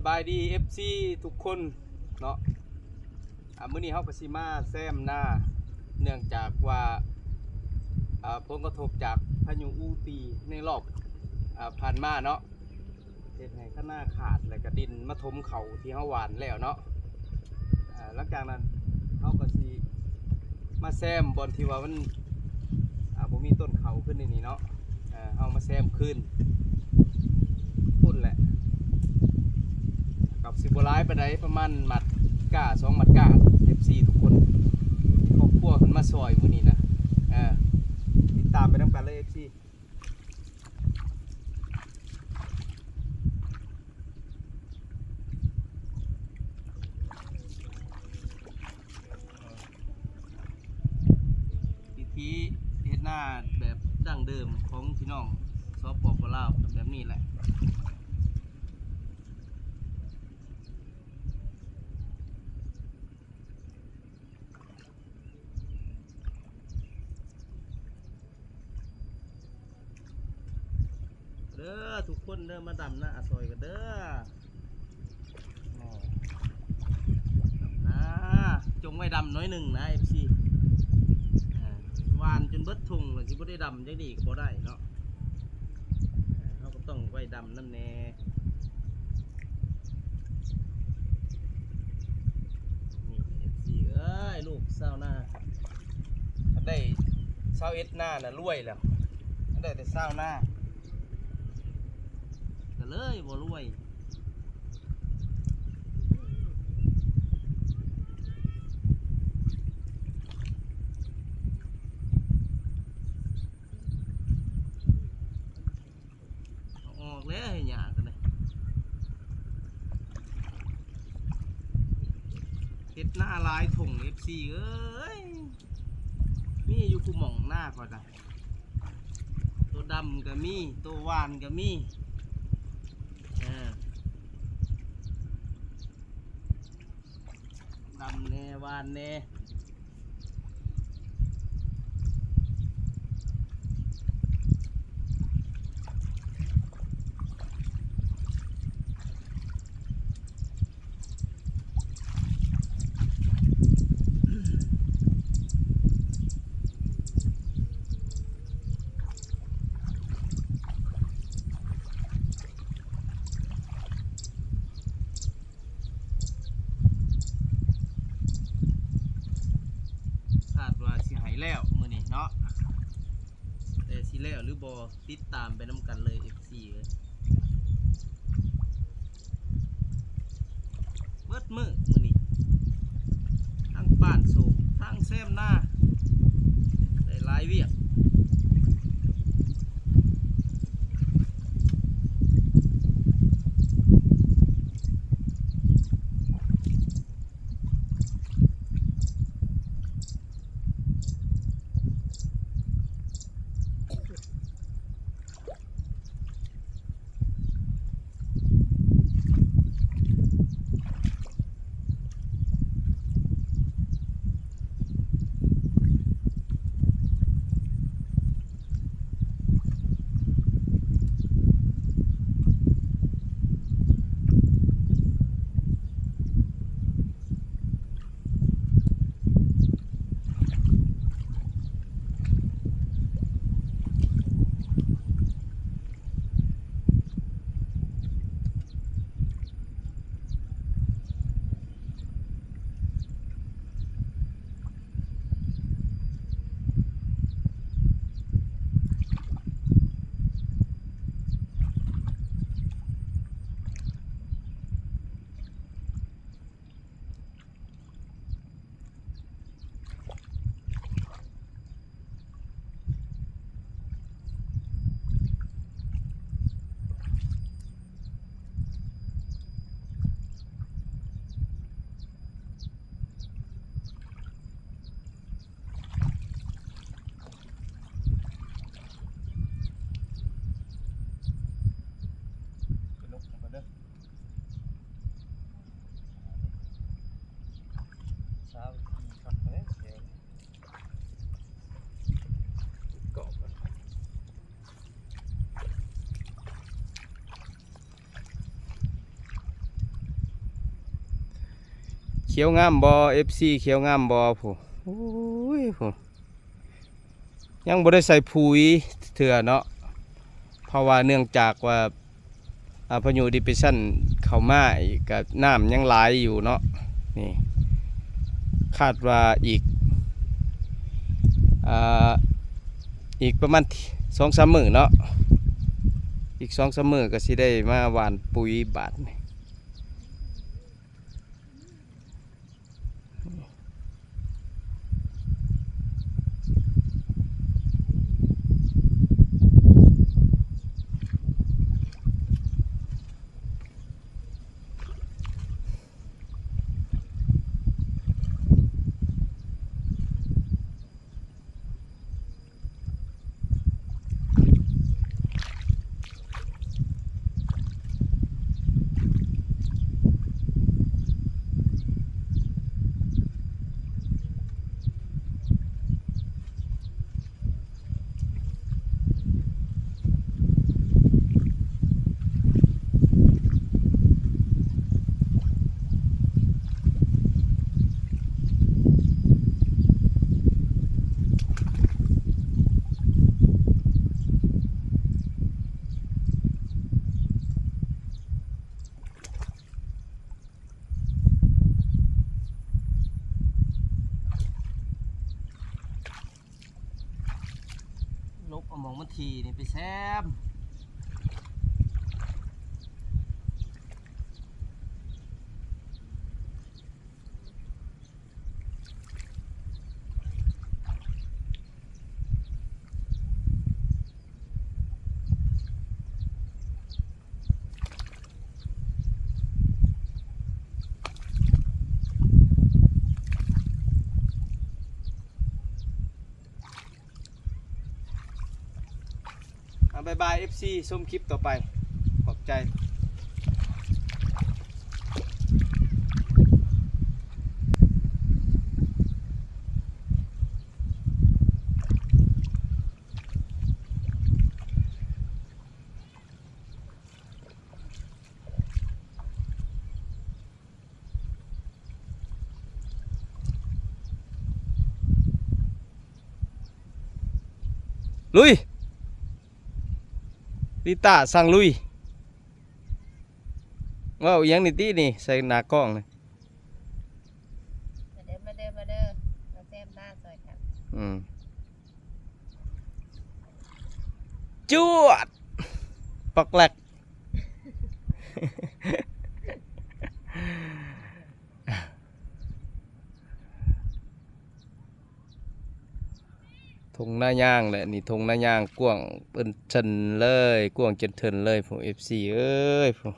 ສະບາຍດີ ເອັຟຊີ ທຸກຄົນເນາະ. ອາ ມື້ນີ້ເຮົາກໍຊິມາແຊມນາ ເນື່ອງຈາກວ່າ ອາ ຜົນກະທົບຈາກພາຍຸອູຕີໃນລອບ ອາ ຜ່ານມາເນາະ ເຮັດໃຫ້ຄະນາຂາດ ແລະກະດິນມາຖົມເຂົ້າທີ່ເຮົາຫວ່ານແລ້ວເນາະ. ອາ ຫຼັງຈາກນັ້ນເຮົາກໍຊິມາແຊມບ່ອນທີ່ວ່າມັນ ອາ ບໍ່ມີຕົ້ນເຂົ້າຂຶ້ນໃນນີ້ເນາະ. ເຮົາມາແຊມຄືນພຸ້ນແຫຼະ ກໍຊິບໍ່ຫຼາຍປານໃດ ປະມານມັດກ້າ ສອງມັດກ້າ ເອັຟຊີ ທຸກຄົນ. ຄອບຄົວເພິ່ນມາຊ່ອຍມື້ນີ້ນະ ເອີ ຕິດຕາມໄປນຳກັນເລີຍ ເອັຟຊີ. ວິທີເຮັດນາແບບດັ້ງເດີມຂອງພີ່ນ້ອງ ສປປ ລາວ ກໍແບບນີ້ແຫຼະ. ເດີ ທຸກຄົນເດີ ມາດຳນາຊ່ອຍກັນເດີ. ດຳນາ ຈົ່ງໄວ້ດຳໜ້ອຍໜຶ່ງນະ ເອັຟຊີ. ຫວ່ານຈົນເບິດທົ່ງແລ້ວ ຊິບໍ່ໄດ້ດຳຈັ່ງນີ້ກໍບໍ່ໄດ້ເນາະ. ເຮົາກໍຕ້ອງໄວ້ດຳນຳແດ່. ນີ້ ເອັຟຊີ ເອີຍ ລູກຊາວນາ ໄດ້ຊາວເອັດນານະ ລວຍແລ້ວ. ໄດ້ແຕ່ຊາວນາ ກໍເລີຍບໍ່ລວຍ. ອອກແລ້ວໃຫ້ຫຍ້າກັນເລີຍ. ເຮັດນາຫຼາຍທົ່ງ ເອັຟຊີ ເອີຍ ມີຢູ່ຄູ່ໝ່ອງນາຂ້ອຍນະ. ໂຕດຳກໍມີ ໂຕຫວ່ານກໍມີ ເອີ ດຳແດ່ ຫວ່ານແດ່. ຄາດວ່າຊິໃຫ້ແລ້ວມື້ນີ້ເນາະ ແຕ່ຊິແລ້ວຫຼືບໍ່ ຕິດຕາມໄປນຳກັນເລີຍ ເອັຟຊີ ເອີຍ. ເບິດມື້ມື້ນີ້ ທັງປ້ານໂສກ ທັງແຊມນາ ໄດ້ຫຼາຍວຽກ. ຂຽວງາມບໍ່ ເອັຟຊີ ຂຽວງາມບໍ່ ຜູ້ ໂອ້ຍ ຜູ້ ຍັງບໍ່ໄດ້ໃສ່ປຸ໋ຍເທື່ອເນາະ ເພາະວ່າເນື່ອງຈາກວ່າ ອາ ພາຍຸດີເປຣສຊັນເຂົ້າມາອີກ ກະນ້ຳຍັງຫຼາຍຢູ່ເນາະ ນີ້ ຄາດວ່າອີກ ອາ ອີກປະມານສອງສາມມື້ເນາະ ອີກສອງສາມມື້ກະຊິໄດ້ມາຫວ່ານປຸ໋ຍບາດນີ້. ຫຼົບເອົາໝ່ອງມັນຖີ່ນີ້ໄປແຊມ. ອາ ບາຍບາຍ ເອັຟຊີ ຊົມຄລິບຕໍ່ໄປ ຂອບໃຈ. ລຸຍ! ລິຕ້າສັ່ງລຸຍ! ເວົ້າອີ່ຫຍັງນີ້ຕິນີ້ ໃສ່ໜ້າກ້ອງນີ້? ມາເດີ ມາເດີ ມາເດີ ມາແຊມໜ້າຊ່ອຍກັນ. ອືມ ຈວດ! ປອກແລັກ. ທົ່ງນາຍາງແຫຼະນີ້ ທົ່ງນາຍາງກວ້າງເອີ່ນເທິນເລີຍ ກວ້າງເຈີນເທິນເລີຍ ພວກ ເອັຟຊີ ເອີຍ ພວກ